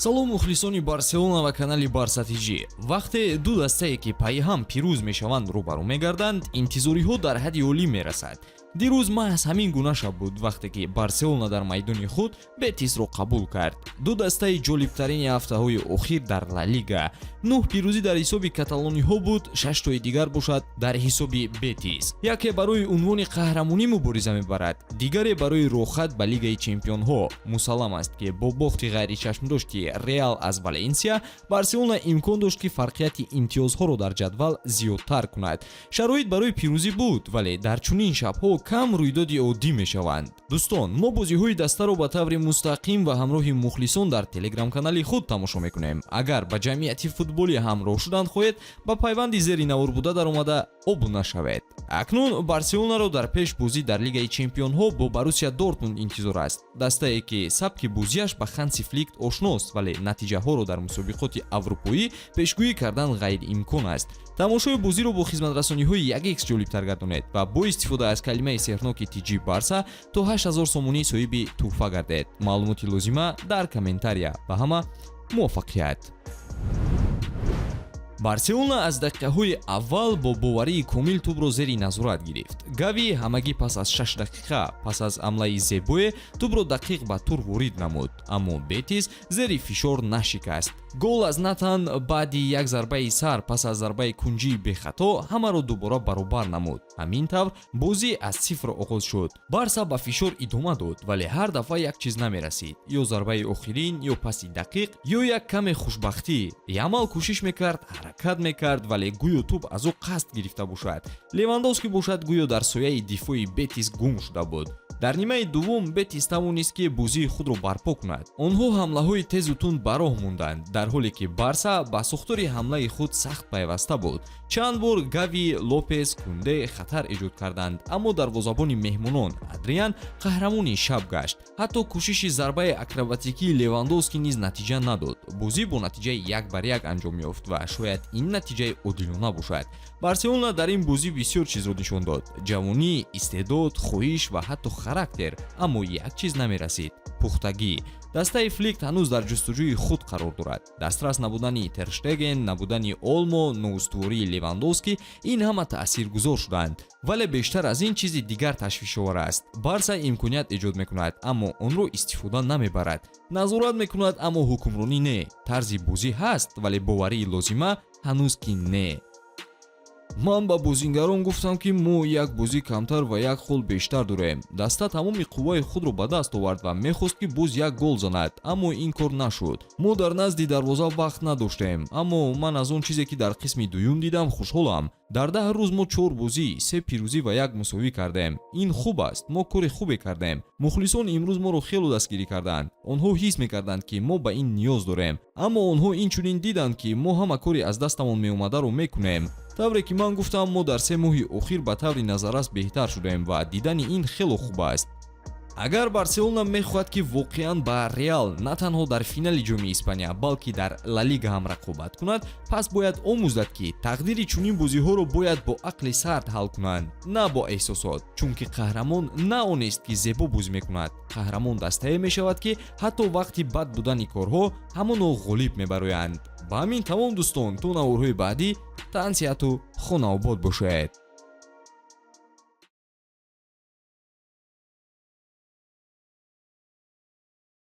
Салом, мухлисони Барселона ва канали Барса ТЖ. Вақте ду дастае, ки пайи ҳам пирӯз мешаванд, рӯбарӯ мегарданд, интизориҳо дар ҳадди олӣ мерасад. Дирӯз маҳз ҳамин гуна шаб буд, вақте ки Барселона дар майдони худ Бетисро қабул кард. Ду дастаи ҷолибтарини ҳафтаҳои охир дар Ла Лига. Нӯҳ пирӯзӣ дар ҳисоби каталониҳо буд, шаштои дигар бошад дар ҳисоби Бетис. Яке барои унвони қаҳрамонӣ мубориза мебарад, дигаре барои роҳхат ба Лигаи чемпионҳо. Мусаллам аст, ки бо бохти ғайричашмдошти Реал аз Валенсия Барселона имкон дошт, ки фарқияти имтиёзҳоро дар ҷадвал зиёдтар кунад. Шароит барои пирӯзӣ буд, вале дар чунин шабҳо кам рӯйдоди оддӣ мешаванд. Дӯстон, мо бозиҳои дастаро ба таври мустақим ва ҳамроҳи мухлисон дар телеграм-канали худ тамошо мекунем. Агар ба ҷамъияти футболӣ ҳамроҳ шудан хоҳед, ба пайванди зери навор буда даромада обуна шавед. Акнун Барселонаро дар пеш бозӣ дар Лигаи чемпионҳо бо Боруссия Дортмунд интизор аст, дастае, ки сабки бозиаш ба Ханси Флик ошност, вале натиҷаҳоро дар мусобиқоти аврупоӣ пешгӯӣ кардан ғайриимкон аст. Тамошои бозиро бо хизматрасониҳои 1x ҷолибтар гардонед ва бо истифода аз калимаи сеҳрноки ТЖ Барса то 8000 сомонӣ соҳиби тӯҳфа гардед. Маълумоти лозима дар комментария. Ба ҳама муваффақият! Барселона аз дақиқаҳои аввал бо боварии комил тӯбро зери назорат гирифт. Гави ҳамагӣ пас аз 6 дақиқа, пас аз ҳамлаи зебое, тӯбро дақиқ ба тур ворид намуд, аммо Бетис зери фишор нашикаст. Гол аз Натан баъди як зарбаи сар пас аз зарбаи кунҷии бехато ҳамаро дубора баробар намуд. Ҳамин тавр бозӣ аз сифр оғоз шуд. Барса ба фишор идома дод, вале ҳар дафъа як чиз намерасид: ё зарбаи охирин, ё паси дақиқ, ё як каме хушбахтӣ. Ямал кӯшиш мекард, ҳаракат мекард, вале гӯё тӯб аз ӯ қасд гирифта бошад. Левандовски бошад, гӯё дар сояи дифои Бетис гум шуда буд. Дар нимаи дуввум Бетис тавонист, ки бозии худро барпо кунад. Онҳо ҳамлаҳои тезу тунд ба роҳ монданд, дар ҳоле ки Барса ба сохтори ҳамлаи худ сахт пайваста буд. Чанд бор Гави, Лопес, Кунде хатар эҷод карданд, аммо дарвозабони меҳмонон Адриан қаҳрамони шаб гашт. Ҳатто кӯшиши зарбаи акробатикии Левандовски низ натиҷа надод. Бозӣ бо натиҷаи 1-1 анҷом ёфт ва шояд ин натиҷаи одилона бошад. Барселона дар ин бозӣ бисёр чизро нишон дод: ҷавонӣ, истеъдод, хоҳиш ва ҳатто характер, аммо як чиз намерасид: пухтагӣ. Дастаи Флик ҳанӯз дар ҷустуҷӯи худ қарор дорад. Дастрас набудани Терштеген, набудани Олмо, ноустувории Левандовски — ин ҳама таъсиргузор шуданд, вале бештар аз ин чизи дигар ташвишовар аст. Барса имконият эҷод мекунад, аммо онро истифода намебарад. Назорат мекунад, аммо ҳукмронӣ не. Тарзи бозӣ ҳаст, вале боварии лозима ҳанӯз ки не. Ман ба бозингарон гуфтам, ки мо як бозӣ камтар ва як хол бештар дорем. Даста тамоми қувваи худро ба даст овард ва мехост, ки боз як гол занад, аммо ин кор нашуд. Мо дар назди дарвоза вақт надоштем, аммо ман аз он чизе, ки дар қисми дуюм дидам, хушҳолам. Дар 10 рӯз мо чор бозӣ, се пирӯзӣ ва як мусовӣ кардем. Ин хуб аст, мо кори хубе кардем. Мухлисон имрӯз моро хело дастгирӣ карданд. Онҳо ҳис мекарданд, ки мо ба ин ниёз дорем, аммо онҳо инчунин диданд, ки мо ҳама кори аз дастамон меомадаро мекунем. Тавре ки ман гуфтам, мо дар 3 моҳи охир ба таври назаррас беҳтар шудем ва дидани ин хело хуб аст. Агар Барселона мехоҳад, ки воқеан ба Реал на танҳо дар финали Ҷоми Испания, балки дар Ла Лига ҳам рақобат кунад, пас бояд омӯзад, ки тақдири чунин бозиҳоро бояд бо ақли сард ҳал кунанд, на бо эҳсосот, чунки қаҳрамон на онест, ки зебо бозӣ мекунад. Қаҳрамон дастае мешавад, ки ҳатто вақти бад будани корҳо ҳамоно ғолиб мебароянд. Ба ҳамин тамом, дӯстон. То наворҳои баъдӣ тансиҳату хонаобод бошед.